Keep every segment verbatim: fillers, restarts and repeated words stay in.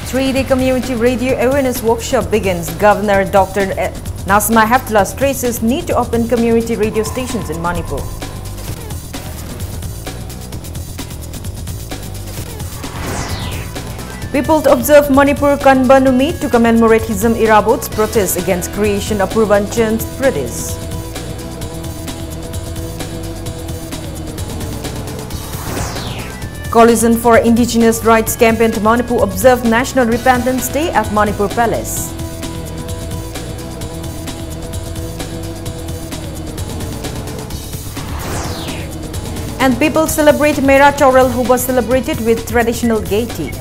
Three-day community radio awareness workshop begins. Governor Doctor Nasima Heptulla stresses need to open community radio stations in Manipur. People to observe Manipur Kanba Numi to commemorate Hizam Irabot's protest against creation of Purbanchal Pradesh. Coalition for Indigenous Rights Campaign to Manipur observed National Repentance Day at Manipur Palace. And people celebrate Mera Chorel, who was celebrated with traditional gaiety.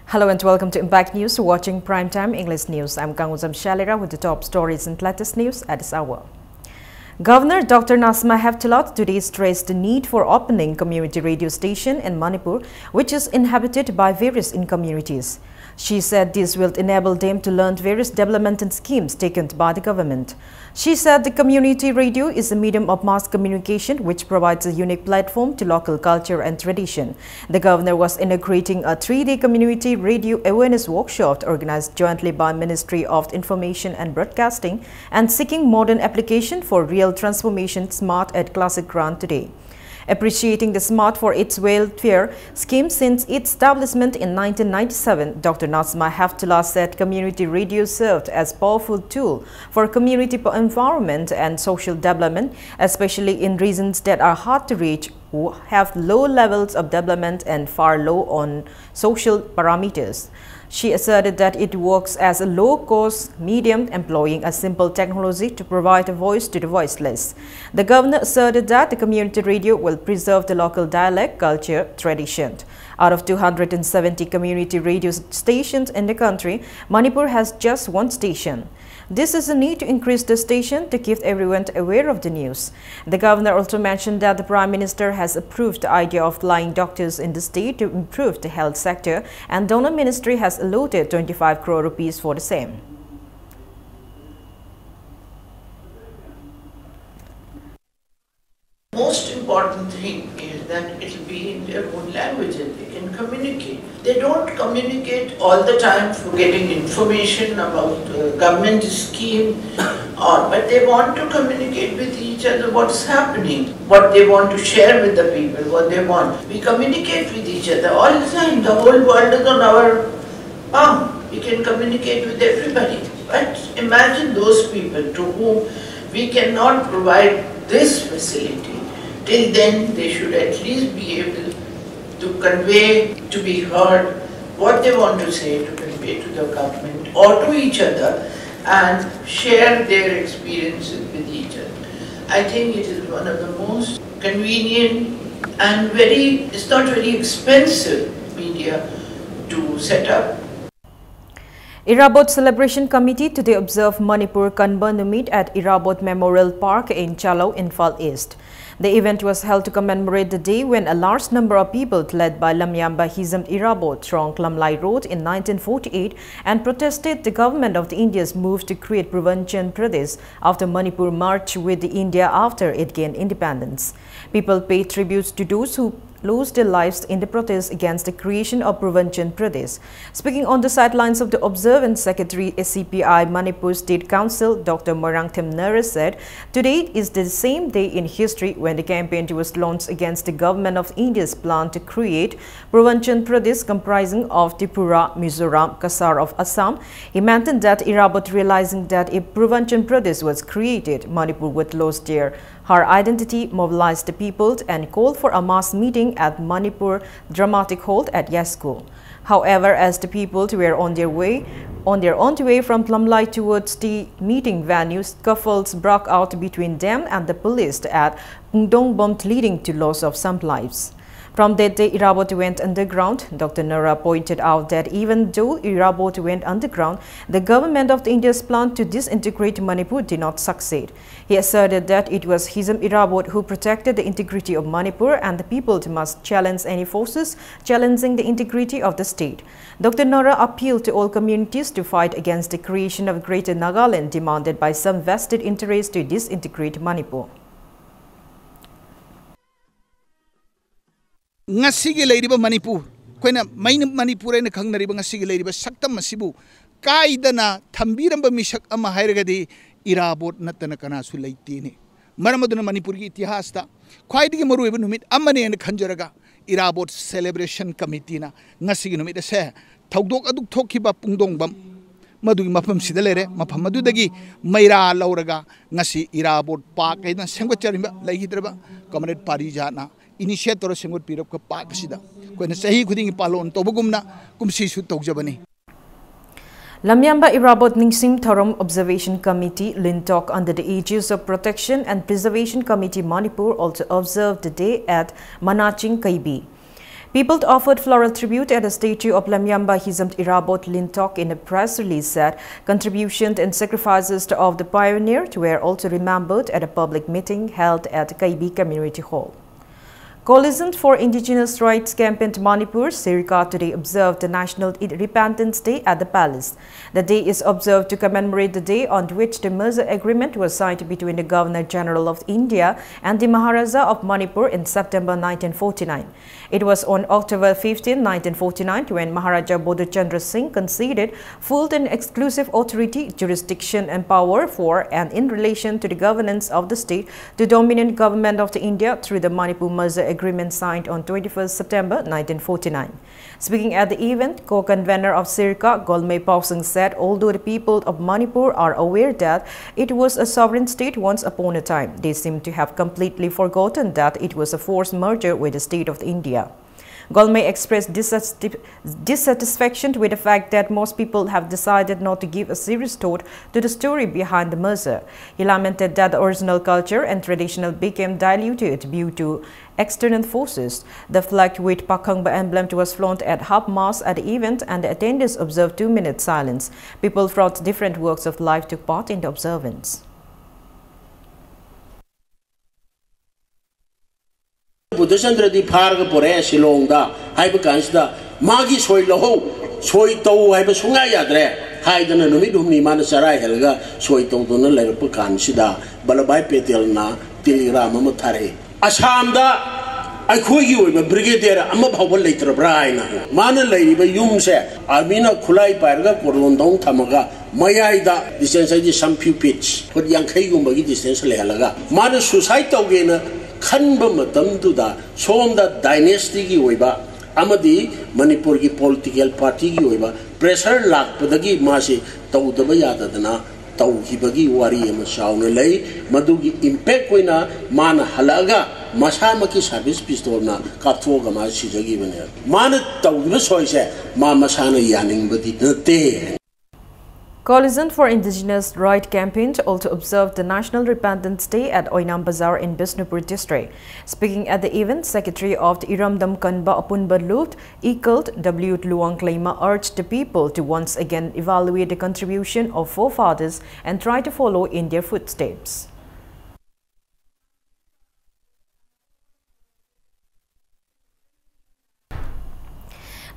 Hello and welcome to Impact News, watching Prime Time English News. I'm Kangujam Shalira with the top stories and latest news at this hour. Governor Doctor Nasima Heptulla today stressed the need for opening community radio station in Manipur, which is inhabited by various in communities. She said this will enable them to learn various development and schemes taken by the government. She said the community radio is a medium of mass communication which provides a unique platform to local culture and tradition. The governor was inaugurating a three-day community radio awareness workshop organized jointly by Ministry of Information and Broadcasting and Seeking Modern Application for Real Transformation, SMART, at Classic Ground today. Appreciating the SMART for its welfare scheme since its establishment in nineteen ninety-seven, Doctor Nasima Heptulla said community radio served as powerful tool for community empowerment and social development, especially in regions that are hard to reach, who have low levels of development and far low on social parameters. She asserted that it works as a low-cost medium employing a simple technology to provide a voice to the voiceless. The governor asserted that the community radio will preserve the local dialect, culture, tradition. Out of two hundred and seventy community radio stations in the country, Manipur has just one station. This is a need to increase the station to keep everyone aware of the news. The governor also mentioned that the Prime Minister has approved the idea of flying doctors in the state to improve the health sector, and DoNER Ministry has allotted twenty-five crore rupees for the same. Most important thing is that it'll be in their own language and they can communicate. They don't communicate all the time for getting information about the government scheme, or, but they want to communicate with each other what's happening, what they want to share with the people, what they want. We communicate with each other all the time. The whole world is on our palm. We can communicate with everybody. But imagine those people to whom we cannot provide this facility. Till then, they should at least be able to convey, to be heard, what they want to say to convey to the government or to each other, and share their experiences with each other. I think it is one of the most convenient and very, it's not very expensive media to set up. Irabot Celebration Committee today observed Manipur Kanba Numit at Irabot Memorial Park in Chalao, Imphal East. The event was held to commemorate the day when a large number of people, led by Lamyamba Hizam Irabot, thronged Lamlai Road in nineteen forty-eight and protested the government of the India's move to create Purvanchal Pradesh after Manipur merged with the India after it gained independence. People paid tributes to those who lost their lives in the protest against the creation of Purvanchal Pradesh. Speaking on the sidelines of the observance, Secretary C P I Manipur State Council, Doctor Moirangthem Nair said, "Today is the same day in history when the campaign was launched against the government of India's plan to create Purvanchal Pradesh comprising of Tripura, Mizoram, Cachar of Assam." He maintained that Irabot, realizing that if Purvanchal Pradesh was created, Manipur would lose their her identity, mobilized the people and called for a mass meeting at Manipur Dramatic Hall at Yasko. However, as the people were on their way, on their own way from Lamlai towards the meeting venue, scuffles broke out between them and the police at Pungdong Bomb, leading to loss of some lives. From that day, Irabot went underground. Doctor Nair pointed out that even though Irabot went underground, the government of India's plan to disintegrate Manipur did not succeed. He asserted that it was Hizam Irabot who protected the integrity of Manipur and the people must challenge any forces challenging the integrity of the state. Doctor Nair appealed to all communities to fight against the creation of Greater Nagaland demanded by some vested interests to disintegrate Manipur. ꯉꯁꯤꯒꯤ ꯂꯩꯔꯤꯕ ꯃꯅꯤꯄꯨꯔ, ꯑꯩꯈꯣꯏꯅ ꯃꯩꯅ ꯃꯅꯤꯄꯨꯔ ꯍꯥꯏꯅ ꯈꯪꯅꯔꯤꯕ ꯉꯁꯤꯒꯤ ꯂꯩꯔꯤꯕ ꯁꯛꯇꯝ ꯑꯁꯤꯕꯨ ꯀꯥꯏꯗꯅ ꯊꯝꯕꯤꯔꯝꯕ ꯃꯤꯁꯛ ꯑꯃ ꯍꯥꯏꯔꯒꯗꯤ ꯏꯔꯥꯕꯣꯠ ꯅꯠꯇꯅ ꯀꯅꯥꯁꯨ ꯂꯩꯇꯦꯅꯦ꯫ ꯃꯔꯝ ꯑꯗꯨꯅ ꯃꯅꯤꯄꯨꯔꯒꯤ ꯏꯇꯤꯍꯥꯁꯇ ꯈ꯭ꯋꯥꯏꯗꯒꯤ ꯃꯔꯨꯑꯣꯏꯕ ꯅꯨꯃꯤꯠ ꯑꯃꯅꯦꯅ ꯈꯟꯖꯔꯒ ꯏꯔꯥꯕꯣꯠ celebration committeeꯅ ꯉꯁꯤꯒꯤ ꯅꯨꯃꯤꯠ ꯑꯁꯦ ꯊꯧꯗꯣꯛ ꯑꯗꯨ ꯊꯣꯛꯈꯤꯕ ꯄꯨꯡꯗꯣꯡꯕꯝ ꯃꯗꯨꯒꯤ ꯃꯐꯝꯁꯤꯗ ꯂꯩꯔꯦ꯫ ꯃꯐꯝ ꯑꯗꯨꯗꯒꯤ ꯃꯩꯔꯥ ꯂꯧꯔꯒ ꯉꯁꯤ ꯏꯔꯥꯕꯣꯠ ꯄꯥꯔꯛ ꯍꯥꯏꯅ ꯁꯦꯝꯒꯠꯆꯔꯤꯕ ꯂꯩꯈꯤꯗ꯭ꯔꯕ ꯀꯃꯔꯦꯗ ꯄꯥꯔꯤꯖꯥꯠꯅ initiate ꯇꯧꯔ ꯁꯦꯝꯒꯠꯄꯤꯔꯛꯄ ꯄꯥꯔꯛ ꯑꯁꯤꯗ ꯑꯩꯈꯣꯏꯅ ꯆꯍꯤ ꯈꯨꯗꯤꯡꯒꯤ ꯄꯥꯂꯣꯟ ꯇꯧꯕꯒꯨꯝꯅ ꯀꯨꯝꯁꯤꯁꯨ ꯇꯧꯖꯕꯅꯤ꯫ Lamyamba Irabot Ningsim Thorom Observation Committee, Lintok, under the aegis of Protection and Preservation Committee Manipur, also observed the day at Manaching Kaibi. People offered floral tribute at the statue of Lamyamba Hizam Irabot Lintok. In a press release said, contributions and sacrifices of the pioneer were also remembered at a public meeting held at Kaibi Community Hall. Coalition for Indigenous Rights Campaign Manipur, CIRCA, today observed the National Independence Day at the palace. The day is observed to commemorate the day on which the merger agreement was signed between the Governor General of India and the Maharaja of Manipur in September nineteen forty-nine. It was on October fifteenth, nineteen forty-nine, when Maharaja Bodhchandra Singh conceded full and exclusive authority, jurisdiction, and power for and in relation to the governance of the state to dominant government of the India through the Manipur Merger Agreement signed on twenty-first September nineteen forty-nine. Speaking at the event, co-convener of CIRCA, Golmei Paosing, said although the people of Manipur are aware that it was a sovereign state once upon a time, they seem to have completely forgotten that it was a forced merger with the state of India. Golmei expressed dissatisf- dissatisfaction with the fact that most people have decided not to give a serious thought to the story behind the merger. He lamented that the original culture and traditional became diluted due to external forces. The flag with Pakhangba emblem was flaunted at half mast at the event, and the attendees observed two-minute silence. People from different walks of life took part in the observance. ꯕꯨꯙꯆꯟꯗ꯭ꯔꯗꯤ ꯐꯥꯔꯒ ꯄꯨꯔꯛꯑꯦ ꯁꯤꯂꯣꯡꯗ ꯍꯥꯏꯕ ꯀꯥꯟꯁꯤꯗ ꯃꯥꯒꯤ ꯁꯣꯏ ꯂꯧꯍꯧ, ꯁꯣꯏ ꯇꯧ ꯍꯥꯏꯕ ꯁꯨꯡꯌꯥ ꯌꯥꯗ꯭ꯔꯦ ꯍꯥꯏꯗꯅ ꯅꯨꯃꯤꯠ ꯍꯨꯝꯅꯤ ꯃꯥꯅ ꯆꯔꯥ ꯍꯦꯜꯂꯒ ꯁꯣꯏ ꯇꯧꯗꯨꯅ ꯂꯩꯔꯛꯄ ꯀꯥꯟꯁꯤꯗ ꯕꯜꯂꯚꯚꯥꯏ ꯄꯦꯇꯦꯜꯅ ꯇꯦꯂꯤꯒ꯭ꯔꯥꯝ ꯑꯃ ꯊꯥꯔꯛꯏ꯫ ꯑꯁꯥꯝꯗ ꯑꯩꯈꯣꯏꯒꯤ ꯑꯣꯏꯕ ꯕ꯭ꯔꯤꯒꯦꯗꯤꯌꯔ ꯑꯃ ꯐꯥꯎꯕ ꯂꯩꯇ꯭ꯔꯕ꯭ꯔꯥ ꯍꯥꯏꯅ꯫ ꯃꯥꯅ ꯂꯩꯔꯤꯕ ꯌꯨꯝꯁꯦ ꯑꯥꯔꯃꯤꯅ ꯈꯨꯠꯂꯥꯏ ꯄꯥꯏꯔꯒ ꯀꯣꯔꯗꯣꯟꯗꯧ ꯊꯝꯃꯒ, ꯃꯌꯥꯏꯗ ꯗꯤꯁꯇꯦꯟꯁ ꯍꯥꯏꯗꯤ some few feet, ꯐꯨꯠ ꯌꯥꯡꯈꯩꯒꯨꯝꯕꯒꯤ ꯗꯤꯁꯇꯦꯟꯁ ꯂꯩꯍꯜꯂꯒ, ꯃꯥꯅ ꯁꯨꯁꯥꯏꯠ ꯇꯧꯒꯦꯅ ꯈꯟꯕ ꯃꯇꯝꯗꯨꯗ ꯁꯣꯝꯗ ꯗꯥꯏꯅꯦꯁꯇꯤꯒꯤ ꯑꯣꯏꯕ ꯑꯃꯗꯤ ꯃꯅꯤꯄꯨꯔꯒꯤ ꯄꯣꯂꯤꯇꯤꯀꯦꯜ ꯄꯥꯔꯇꯤꯒꯤ ꯑꯣꯏꯕ ꯄ꯭ꯔꯦꯁꯔ ꯂꯥꯛꯄꯗꯒꯤ ꯃꯥꯁꯤ ꯇꯧꯗꯕ ꯌꯥꯗꯗꯅ ꯇꯧꯈꯤꯕꯒꯤ ꯋꯥꯔꯤ ꯑꯃ ꯆꯥꯎꯅ ꯂꯩ꯫ ꯃꯗꯨꯒꯤ ꯏꯝꯄꯦꯛ ꯑꯣꯏꯅ ꯃꯥꯅ ꯍꯜꯂꯛꯑꯒ ꯃꯁꯥꯃꯛꯀꯤ ꯁꯥꯔꯚꯤꯁ ꯄꯤꯁꯇꯣꯜꯅ ꯀꯥꯞꯊꯣꯛꯑꯒ ꯃꯥ ꯁꯤꯖꯈꯤꯕꯅꯦ꯫ ꯃꯥꯅ ꯇꯧꯈꯤꯕ ꯁꯣꯏꯁꯦ ꯃꯥ ꯃꯁꯥꯅ ꯌꯥꯅꯤꯡꯕꯗꯤ ꯅꯠꯇꯦ꯫ Coalition for Indigenous Right campaign also observed the National Repentance Day at Oinam Bazar in Bishnupur district. Speaking at the event, Secretary of the Iramdam Kanba Apunba Lut, Ikalt W Luang Kleima urged the people to once again evaluate the contribution of forefathers and try to follow in their footsteps.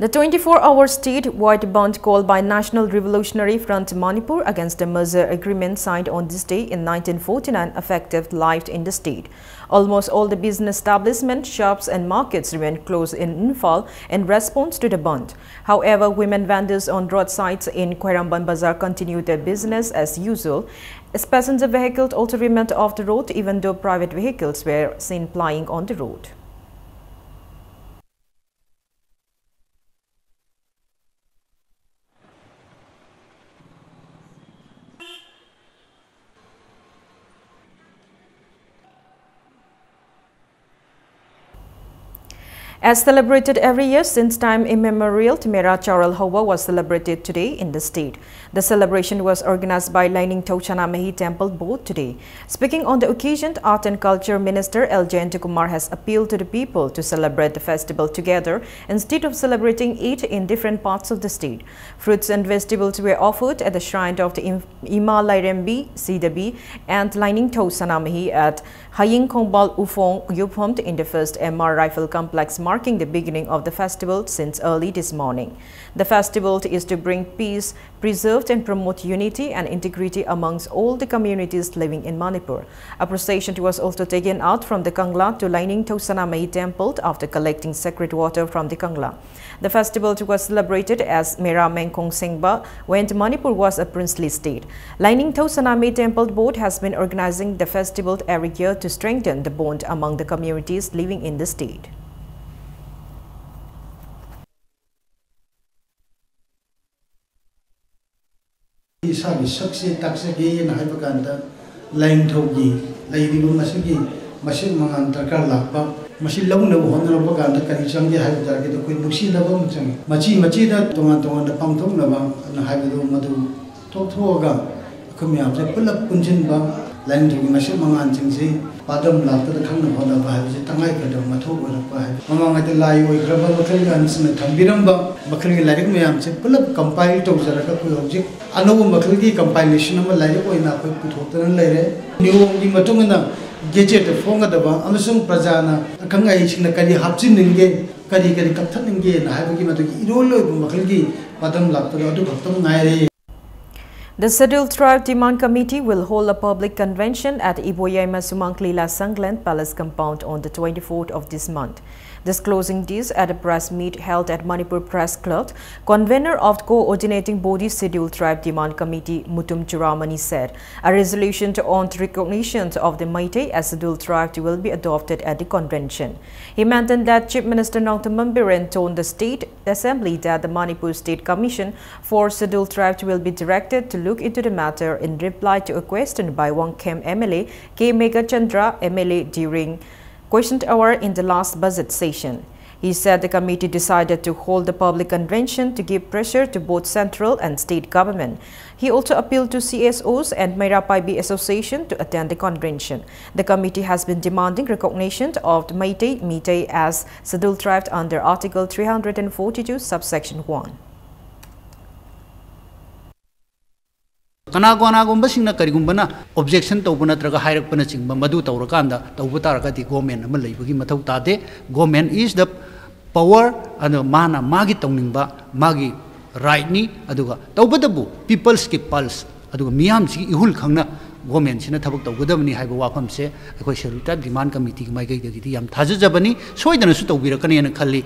The twenty-four hour state-wide bandh called by National Revolutionary Front Manipur against the merger agreement signed on this day in nineteen forty-nine affected life in the state. Almost all the business establishments, shops and markets remained closed in Imphal in response to the bandh. However, women vendors on roadsides in Khwairamband Bazar continued their business as usual. Passenger vehicles also remained off the road, even though private vehicles were seen plying on the road. As celebrated every year since time immemorial, Mera Chaural Hawa was celebrated today in the state. The celebration was organized by Lainingthou Sanamahi Temple Board today. Speaking on the occasion, Art and Culture Minister L Jayantakumar has appealed to the people to celebrate the festival together instead of celebrating it in different parts of the state. Fruits and vegetables were offered at the shrine of the Im- Ima Lairembi Sidabi and Lainingthou Sanamahi at Haying Khongbal Uphong Yuphomt in the first M R Rifle Complex marking the beginning of the festival since early this morning. The festival is to bring peace, preserve and promote unity and integrity amongst all the communities living in Manipur. A procession was also taken out from the Kangla to Lainingthou Sanamei Temple after collecting sacred water from the Kangla. The festival was celebrated as Mera Mengkong Sengba when Manipur was a princely state. Lainingthou Sanamei Temple Board has been organizing the festival every year to strengthen the bond among the communities living in the state. ꯏꯁꯥꯒꯤ ꯁꯛꯁꯦ ꯇꯥꯛꯆꯒꯦꯅ ꯍꯥꯏꯕ ꯀꯥꯟꯗ ꯂꯥꯏꯅꯤꯡꯊꯧꯒꯤ ꯂꯩꯔꯤꯕ ꯃꯁꯤꯒꯤ ꯃꯁꯦꯛ ꯃꯉꯥꯜ ꯗꯔꯀꯥꯔ ꯂꯥꯛꯄ, ꯃꯁꯤ ꯂꯧꯅꯕ ꯍꯣꯠꯅꯔꯛꯄ ꯀꯥꯟꯗ ꯀꯔꯤ ꯆꯪꯒꯦ ꯍꯥꯏꯕ ꯇꯥꯔꯒꯗꯤ ꯑꯩꯈꯣꯏ ꯅꯨꯡꯁꯤꯅꯕ ꯑꯃ ꯆꯪꯉꯤ꯫ ꯃꯆꯤ ꯃꯆꯤꯗ ꯇꯣꯉꯥꯟ ꯇꯣꯉꯥꯟꯅ ꯄꯥꯡꯊꯣꯛꯅꯕ ꯑꯅ ꯍꯥꯏꯕꯗꯨ ꯃꯗꯨ ꯇꯣꯛꯊꯣꯛꯑꯒ ꯑꯩꯈꯣꯏ ꯃꯌꯥꯝꯁꯦ ꯄꯨꯂꯞ ꯄꯨꯟꯁꯤꯟꯕ, ꯂꯥꯏꯅꯤꯡꯊꯧꯒꯤ ꯃꯁꯦꯛ ꯃꯉꯥꯜꯁꯤꯡꯁꯤ ꯄꯥꯗꯝ ꯂꯥꯛꯄꯗ ꯈꯪꯅ ꯍꯣꯠꯅꯕ ꯍꯥꯏꯕꯁꯤ ꯇꯉꯥꯏ ꯐꯗꯕ ꯃꯊꯧ ꯑꯣꯏꯔꯛꯄ ꯍꯥꯏꯕ꯫ ꯃꯃꯥꯡꯉꯩꯗ ꯂꯥꯏ ꯑꯣꯏꯈ꯭ꯔꯕ ꯃꯈꯜꯒꯤ ꯑꯍꯟꯁꯤꯡꯅ ꯊꯝꯕꯤꯔꯝꯕ ꯃꯈꯜꯒꯤ ꯂꯥꯏꯔꯤꯛ ꯃꯌꯥꯝꯁꯦ ꯄꯨꯂꯞ compile ꯇꯧꯖꯔꯒ ꯑꯩꯈꯣꯏ ꯍꯧꯖꯤꯛ ꯑꯅꯧꯕ ꯃꯈꯜꯒꯤ compilation ꯑꯃ ꯂꯥꯏꯔꯤꯛ ꯑꯣꯏꯅ ꯑꯩꯈꯣꯏ ꯄꯨꯊꯣꯛꯇꯅ ꯂꯩꯔꯦ꯫ ꯅꯤꯌꯣꯝꯒꯤ ꯃꯇꯨꯡ ꯏꯟꯅ ꯒꯦꯖꯦꯠꯇ ꯐꯣꯡꯒꯗꯕ ꯑꯃꯁꯨꯡ ꯄ꯭ꯔꯖꯥꯅ, ꯑꯈꯪ ꯑꯍꯩꯁꯤꯡꯅ ꯀꯔꯤ ꯍꯥꯞꯆꯤꯟꯅꯤꯡꯒꯦ, ꯀꯔꯤ ꯀꯔꯤ ꯀꯛꯊꯠꯅꯤꯡꯒꯦꯅ ꯍꯥꯏꯕꯒꯤ ꯃꯗꯨꯒꯤ ꯏꯔꯣꯜ ꯂꯣꯏꯕ ꯃꯈꯜꯒꯤ ꯄꯥꯗꯝ ꯂꯥꯛꯄꯗꯣ ꯑꯗꯨ ꯈꯛꯇꯪ ꯉꯥꯏꯔꯦ꯫ The Scheduled Tribe Demand Committee will hold a public convention at Iboyaima Sumangklila Sanglen Palace compound on the twenty-fourth of this month. Disclosing this at a press meet held at Manipur Press Club, convener of the coordinating body Scheduled Tribe Demand Committee, Mutum Churamani, said a resolution to on recognition of the Meitei as Scheduled Tribe will be adopted at the convention. He maintained that Chief Minister Nongthymmam Biren told the State Assembly that the Manipur State Commission for Scheduled Tribes will be directed to look into the matter in reply to a question by Wangkhem M L A K Meghachandra M L A during question hour in the last budget session. He said the committee decided to hold the public convention to give pressure to both central and state government. He also appealed to C S Os and Meira Paibi Association to attend the convention. The committee has been demanding recognition of the Meitei, Meitei as Scheduled Tribe under Article three hundred forty-two, subsection one. ꯀꯅꯥꯒꯨꯝꯕꯁꯤꯡꯅ ꯀꯔꯤꯒꯨꯝꯕꯅ objection ꯇꯧꯕ ꯅꯠꯇ꯭ꯔꯒ ꯍꯥꯏꯔꯛꯄꯅꯆꯤꯡꯕ ꯃꯗꯨ ꯇꯧꯔꯀꯥꯟꯗ ꯇꯧꯕ ꯇꯥꯔꯒꯗꯤ government ꯑꯃ ꯂꯩꯕꯒꯤ ꯃꯊꯧ ꯇꯥꯗꯦ꯫ Government is the Power ꯑꯗꯣ ꯃꯥꯅ ꯃꯥꯒꯤ ꯇꯧꯅꯤꯡꯕ ꯃꯥꯒꯤ rightꯅꯤ꯫ ꯑꯗꯨꯒ ꯇꯧꯕꯇꯕꯨ peopleꯁꯀꯤ pulse ꯑꯗꯨꯒ ꯃꯤꯌꯥꯝꯁꯤꯒꯤ ꯏꯍꯨꯜ ꯈꯪꯅ governmentꯁꯤꯅ ꯊꯕꯛ ꯇꯧꯒꯗꯕꯅꯤ ꯍꯥꯏꯕ ꯋꯥꯐꯝꯁꯦ ꯑꯩꯈꯣꯏ Scheduled Tribe Demand Committeeꯒꯤ ꯃꯥꯏꯀꯩꯗꯒꯤꯗꯤ ꯌꯥꯝ ꯊꯥꯖꯖꯕꯅꯤ, ꯁꯣꯏꯗꯅꯁꯨ ꯇꯧꯕꯤꯔꯛꯀꯅꯤꯅ ꯈꯜꯂꯤ꯫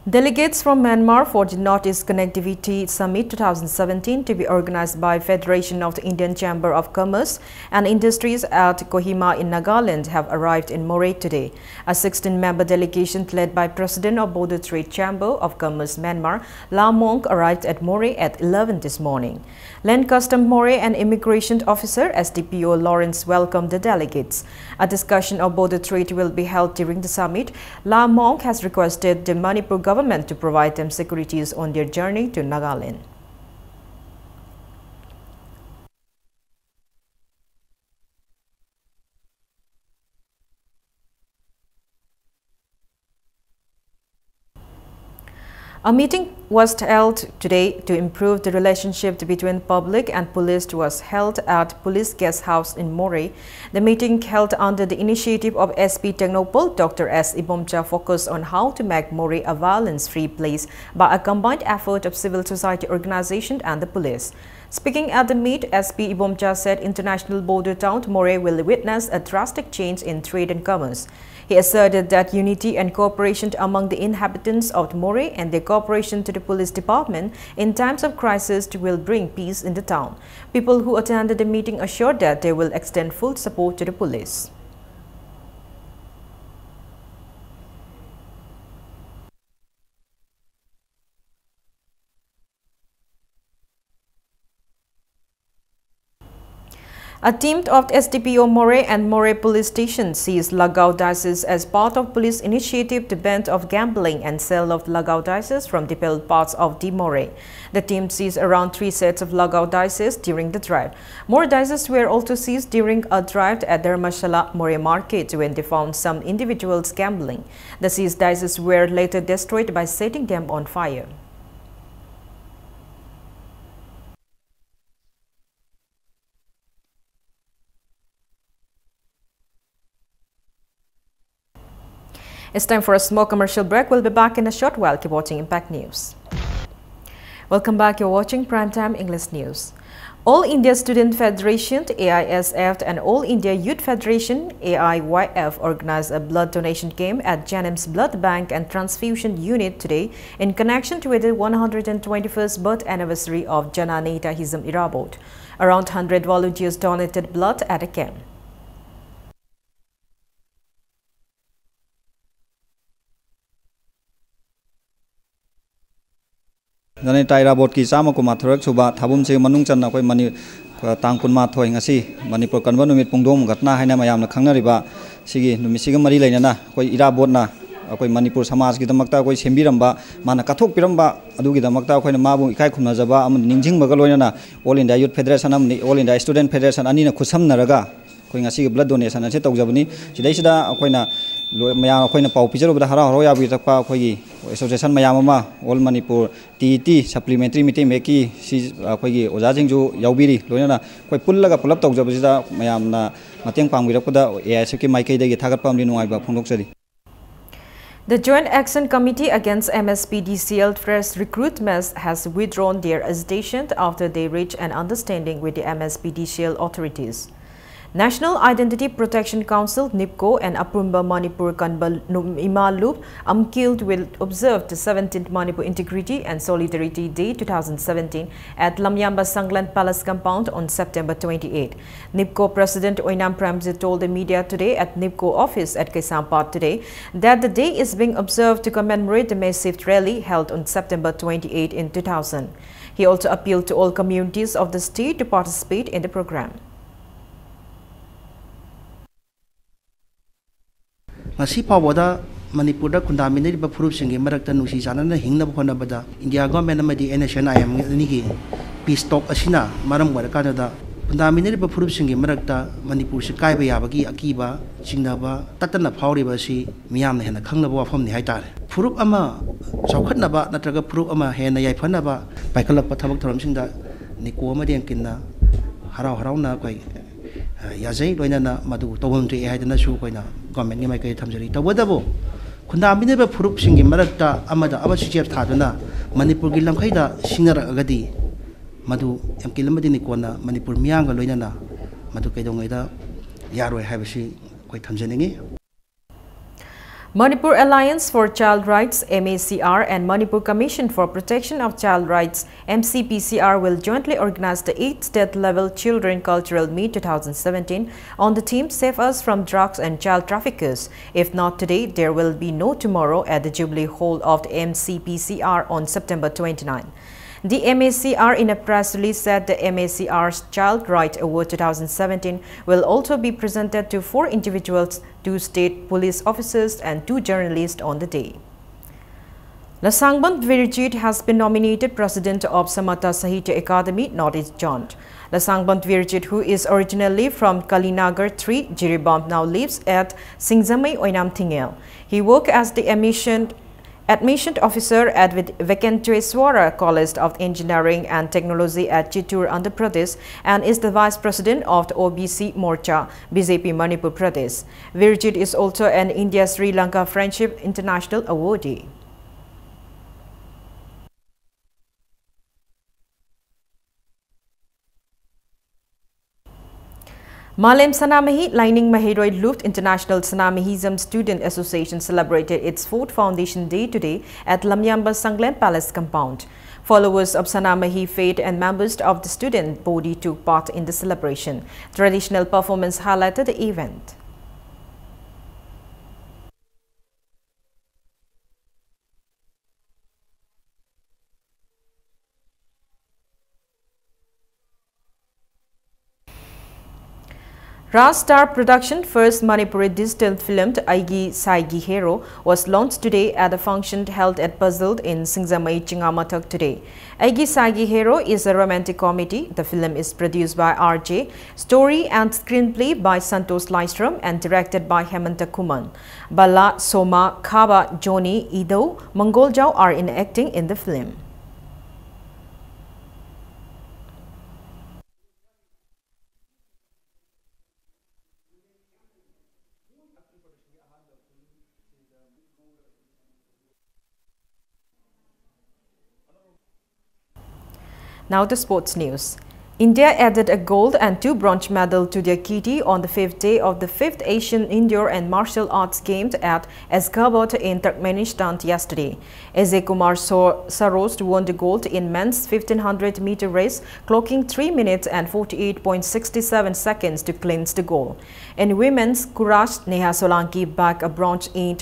Delegates from Myanmar for the Northeast Connectivity Summit two thousand seventeen, to be organized by Federation of the Indian Chamber of Commerce and Industries at Kohima in Nagaland, have arrived in Moreh today. A sixteen-member delegation led by President of Border Trade Chamber of Commerce Myanmar, La Mong, arrived at Moreh at eleven this morning. Land Custom Moreh and Immigration Officer, S D P O, Lawrence welcomed the delegates. A discussion of border trade will be held during the summit. La Mong has requested the Manipur government to provide them securities on their journey to Nagaland. A meeting was held today to improve the relationship between public and police was held at Police Guest House in Moreh. The meeting, held under the initiative of S P Tengnoupal, Doctor S Ibomcha, focused on how to make Moreh a violence-free place by a combined effort of civil society organization and the police. Speaking at the meet, S P Ibomcha said international border town Moreh will witness a drastic change in trade and commerce. He asserted that unity and cooperation among the inhabitants of Moreh and their cooperation to the police department in times of crisis will bring peace in the town. People who attended the meeting assured that they will extend full support to the police. A team of S D P O Moreh and Moreh Police Station seized Lagaon Diocese as part of police initiative to ban of gambling and sale of Lagaon Diocese from developed parts of the Moreh. The team seized around three sets of Lagaon Diocese during the drive. More Diocese were also seized during a drive at Dharmashala Moreh Market when they found some individuals gambling. The seized Diocese were later destroyed by setting them on fire. It's time for a small commercial break. We'll be back in a short while. Keep watching Impact News. Welcome back. You're watching Primetime English News. All India Student Federation, A I S F, and All India Youth Federation, A I Y F, organized a blood donation camp at JNIMS Blood Bank and Transfusion Unit today in connection with the one hundred twenty-first birth anniversary of Jananeta Hizam Irabot. Around hundred volunteers donated blood at the camp. ꯖꯅꯤꯇꯥ ꯏꯔꯥꯕꯣꯠꯀꯤ ꯆꯥꯝꯃ ꯀꯨꯟꯃꯥꯊꯣꯏꯔꯛ ꯁꯨꯕ ꯊꯥꯕꯨꯝꯁꯤꯒꯤ ꯃꯅꯨꯡ ꯆꯟꯅ ꯑꯩꯈꯣꯏ money-, ꯇꯥꯡ ꯀꯨꯟꯃꯥꯊꯣꯏ, ꯉꯁꯤ ꯃꯅꯤꯄꯨꯔ ꯀꯟꯕ ꯅꯨꯃꯤꯠ, ꯄꯨꯡꯗꯣꯡꯕ ꯘꯇꯅꯥ ꯍꯥꯏꯅ ꯃꯌꯥꯝꯅ ꯈꯪꯅꯔꯤꯕ ꯁꯤꯒꯤ ꯅꯨꯃꯤꯠꯁꯤꯒ ꯃꯔꯤ ꯂꯩꯅꯅ ꯑꯩꯈꯣꯏ ꯏꯔꯥꯕꯣꯠꯅ ꯑꯩꯈꯣꯏ ꯃꯅꯤꯄꯨꯔ ꯁꯃꯥꯖꯀꯤꯗꯃꯛꯇ ꯑꯩꯈꯣꯏ ꯁꯦꯝꯕꯤꯔꯝꯕ, ꯃꯥꯅ ꯀꯠꯊꯣꯛꯄꯤꯔꯝꯕ, ꯑꯗꯨꯒꯤꯗꯃꯛꯇ ꯑꯩꯈꯣꯏꯅ ꯃꯥꯕꯨ ꯏꯀꯥꯏ ꯈꯨꯝꯅꯖꯕ ꯑꯃꯗꯤ ꯅꯤꯡꯁꯤꯡꯕꯒ ꯂꯣꯏꯅꯅ All India Youth Federation ꯑꯃꯗꯤ All India Student Federation ꯑꯅꯤꯅ ꯈꯨꯠꯁꯝꯅꯔꯒ ꯑꯩꯈꯣꯏ ꯉꯁꯤꯒꯤ blood donation ꯑꯁꯤ ꯇꯧꯖꯕꯅꯤ꯫ ꯁꯤꯗꯩꯁꯤꯗ ꯑꯩꯈꯣꯏꯅ ꯂꯣꯏ-, ꯃꯌꯥꯝ ꯑꯩꯈꯣꯏꯅ ꯄꯥꯎ ꯄꯤꯖꯔꯨꯕꯗ ꯍꯔꯥꯎ ꯍꯔꯥꯎ ꯌꯥꯕꯤꯔꯛꯄ ꯑꯩꯈꯣꯏꯒꯤ association ꯃꯌꯥꯝ ꯑꯃ, All Manipur T E T Supplementary Meitei ꯃꯌꯦꯛꯀꯤ ꯁꯤ ꯑꯩꯈꯣꯏꯒꯤ ꯑꯣꯖꯥꯁꯤꯡꯁꯨ ꯌꯥꯎꯕꯤꯔꯤ꯫ ꯂꯣꯏꯅꯅ ꯑꯩꯈꯣꯏ ꯄꯨꯜꯂꯒ ꯄꯨꯂꯞ ꯇꯧꯖꯕꯁꯤꯗ ꯃꯌꯥꯝꯅ ꯃꯇꯦꯡ ꯄꯥꯡꯕꯤꯔꯛꯄꯗ A I S F ꯀꯤ ꯃꯥꯏꯀꯩꯗꯒꯤ ꯊꯥꯒꯠꯄ ꯑꯃꯗꯤ ꯅꯨꯡꯉꯥꯏꯕ ꯐꯣꯡꯗꯣꯛꯆꯔꯤ꯫ The Joint Action Committee Against M S P D C L Fresh Recruitment has withdrawn their agitation after they reached an understanding with the M S P D C L authorities. National Identity Protection Council, NEEPCO, and Apumba Manipur Kanba Num-, Ima Lup, AMKILT, will observe the seventeenth Manipur Integrity and Solidarity Day two thousand seventeen at Lamyamba Sanglen Palace compound on September twenty-eighth. NEEPCO President Oinam Premjit told the media today at NEEPCO office at Kaisampad today that the day is being observed to commemorate the massive rally held on September twenty-eighth in two thousand. He also appealed to all communities of the state to participate in the program. ꯉꯁꯤ ꯐꯥꯎꯕꯗ ꯃꯅꯤꯄꯨꯔꯗ ꯈꯨꯟꯗꯥꯃꯤꯟꯅꯔꯤꯕ ꯐꯨꯔꯨꯞꯁꯤꯡꯒꯤ ꯃꯔꯛꯇ ꯅꯨꯡꯁꯤ ꯆꯥꯟꯅꯅ ꯍꯤꯡꯅꯕ ꯍꯣꯠꯅꯕꯗ India Government ꯑꯃꯗꯤ N S C N I M ꯑꯅꯤꯒꯤ peace talk ꯑꯁꯤꯅ ꯃꯔꯝ ꯑꯣꯏꯔꯀꯥꯟꯗ ꯈꯨꯟꯗꯥꯃꯤꯟꯅꯔꯤꯕ ꯐꯨꯔꯨꯞꯁꯤꯡꯒꯤ ꯃꯔꯛꯇ ꯃꯅꯤꯄꯨꯔꯁꯤ ꯀꯥꯏꯕ ꯌꯥꯕꯒꯤ ꯑꯀꯤꯕ, ꯆꯤꯡꯅꯕ ꯇꯠꯇꯅ ꯐꯥꯎꯔꯤꯕ ꯑꯁꯤ ꯃꯤꯌꯥꯝꯅ ꯍꯦꯟꯅ ꯈꯪꯅꯕ ꯋꯥꯐꯝꯅꯤ ꯍꯥꯏꯇꯥꯔꯦ꯫ ꯐꯨꯔꯨꯞ ꯑꯃ ꯆꯥꯎꯈꯠꯅꯕ ꯅꯠꯇ꯭ꯔꯒ ꯐꯨꯔꯨꯞ ꯑꯃ ꯍꯦꯟꯅ ꯌꯥꯏꯐꯅꯕ ꯄꯥꯏꯈꯠꯂꯛꯄ ꯊꯕꯛ ꯊꯧꯔꯝꯁꯤꯡꯗ NEEPCO ꯑꯃꯗꯤ AMKILTꯅ ꯍꯔꯥꯎ ꯍꯔꯥꯎꯅ ꯑꯩꯈꯣꯏ, ꯑ, ꯌꯥꯖꯩ꯫ ꯂꯣꯏꯅꯅ ꯃꯗꯨ ꯇꯧꯐꯝ ꯊꯣꯛꯑꯦ ꯍꯥꯏꯗꯅꯁꯨ ꯑꯩꯈꯣꯏꯅ governmentꯀꯤ ꯃꯥꯏꯀꯩꯗ ꯊꯝꯖꯔꯤ꯫ ꯇꯧꯕꯇꯕꯨ ꯈꯨꯟꯗꯥꯃꯤꯟꯅꯕ ꯐꯨꯔꯨꯞꯁꯤꯡꯒꯤ ꯃꯔꯛꯇ ꯑꯃꯗ ꯑꯃ ꯁꯤꯖꯦꯞ ꯊꯥꯗꯨꯅ ꯃꯅꯤꯄꯨꯔꯒꯤ ꯂꯝꯈꯩꯗ ꯁꯤꯡꯅꯔꯛꯑꯒꯗꯤ, ꯃꯗꯨ ꯑꯦꯝ ꯀꯦ ꯂꯝꯕꯗꯤ ꯅꯤꯀꯣꯟꯅ ꯃꯅꯤꯄꯨꯔ ꯃꯤꯌꯥꯝꯒ ꯂꯣꯏꯅꯅ ꯃꯗꯨ ꯀꯩꯗꯧꯉꯩꯗ ꯌꯥꯔꯣꯏ ꯍꯥꯏꯕꯁꯤ ꯑꯩꯈꯣꯏ ꯊꯝꯖꯅꯤꯡꯏ꯫ Manipur Alliance for Child Rights, M A C R, and Manipur Commission for Protection of Child Rights, M C P C R, will jointly organize the eighth state-level Children Cultural Meet two thousand seventeen on the theme Save Us from Drugs and Child Traffickers. If not today, there will be no tomorrow at the Jubilee Hall of the M C P C R on September twenty-nine. The M A C R in a press release said the M A C R's Child Right Award two thousand seventeen will also be presented to four individuals, two state police officers and two journalists on the day. Lasangban Virijit has been nominated president of Samatha Sahitya Academy, North East Joint. Lasangban Virijit, who is originally from Kalinagar three, Jiribam, now lives at Singjamei Oinam Thingel. He worked as the admission, admission officer at Vik-, Vikanteswara College of Engineering and Technology at Chittoor, Andhra Pradesh, and is the vice president of the O B C Morcha, B J P Manipur Pradesh. Virijit is also an India Sri Lanka Friendship International awardee. Malem Sanamahi Laining Maheiroi Luft International Sanamahism Student Association celebrated its fourth foundation day today at Lamyamba Sanglem Palace compound. Followers of Sanamahi faith and members of the student body took part in the celebration. Traditional performance highlighted the event. Raj Star Production first Manipuri digital film Aigi Saigi Hero was launched today at a function held at Puzzled in Singjamei Chingamathak today. Aigi Saigi Hero is a romantic comedy. The film is produced by R J. Story and screenplay by Santosh Laistrom and directed by Hemanta Kuman. Bala, Soma, Khaba, Johnny, Ido, Mangoljao are in acting in the film. Now to sports news. India added a gold and two bronze medal to their kitty on the fifth day of the fifth Asian Indoor and Martial Arts Games at Ashgabat in Turkmenistan yesterday. Ajay Kumar Sor- Saros won the gold in men's fifteen hundred meter race, clocking three minutes and forty-eight point six seven seconds to clinch the gold. In women's, Courage Neha Solanki bagged a bronze in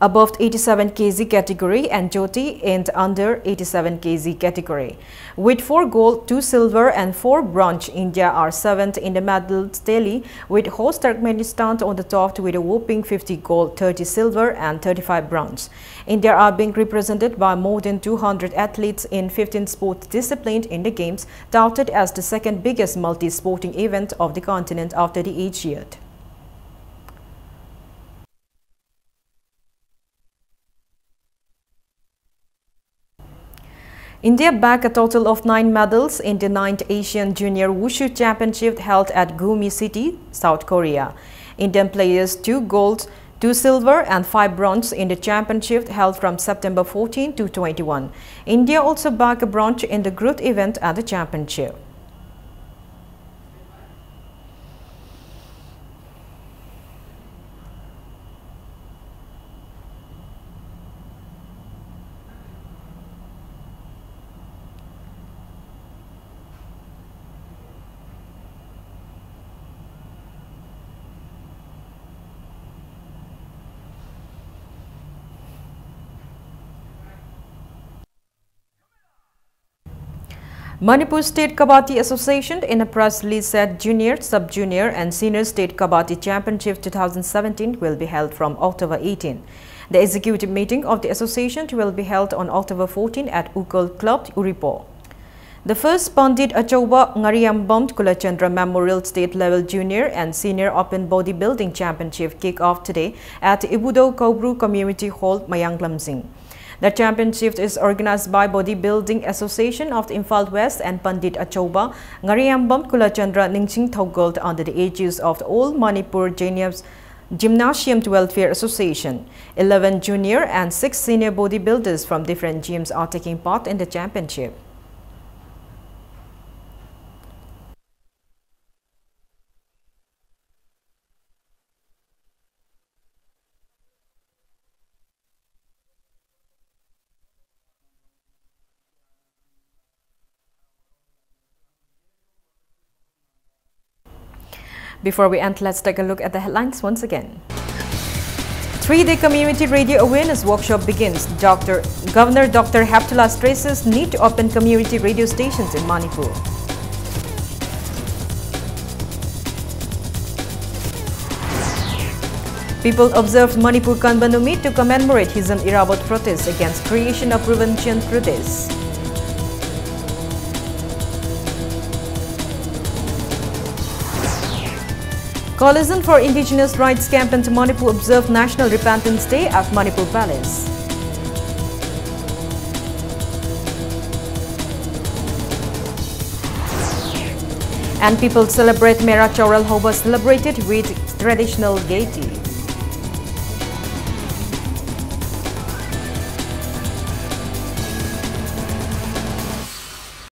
above eighty-seven K G category and Jyoti in the under eighty-seven K G category. With four gold, two silver, and four bronze, India are seventh in the medal tally, with host Turkmenistan on the top with a whopping fifty gold, thirty silver, and thirty-five bronze. India are being represented by more than two hundred athletes in fifteen sports disciplines in the Games, touted as the second biggest multi sporting event of the continent after the Asiad. India bagged a total of nine medals in the ninth Asian Junior Wushu Championship held at Gumi City, South Korea. Indian players two gold, two silver, and five bronze in the championship held from September fourteen to twenty-one. India also bagged a bronze in the group event at the championship. Manipur State Kabaddi Association in a press release said Junior, Sub-Junior and Senior State Kabaddi Championship two thousand seventeen will be held from October eighteen. The executive meeting of the association will be held on October fourteen at Ukhrul Club, Uripur. The first Pandit Achouba Ngariambam Kulachandra Memorial State Level Junior and Senior Open Bodybuilding Championship kick off today at Ibudo Kobru Community Hall, Mayang Lamjing. The championship is organized by Bodybuilding Association of the Imphal West and Pandit Achouba Ngariambam Kulachandra Ningching Thogol under the aegis of the All Manipur Genius Gymnasium Welfare Association. Eleven junior and six senior bodybuilders from different gyms are taking part in the championship. Before we end, let's take a look at the headlines once again. Three-day community radio awareness workshop begins. Doctor Governor Doctor Heptula stresses need to open community radio stations in Manipur. People observed Manipur Kanba Numi to commemorate Hizam Irabot protests against creation of Prevention Pradesh. Coalition for Indigenous Rights Campaign to Manipur observed National Repentance Day at Manipur Palace. And people celebrate Mera Chaural Hoba celebrated with traditional gaiety.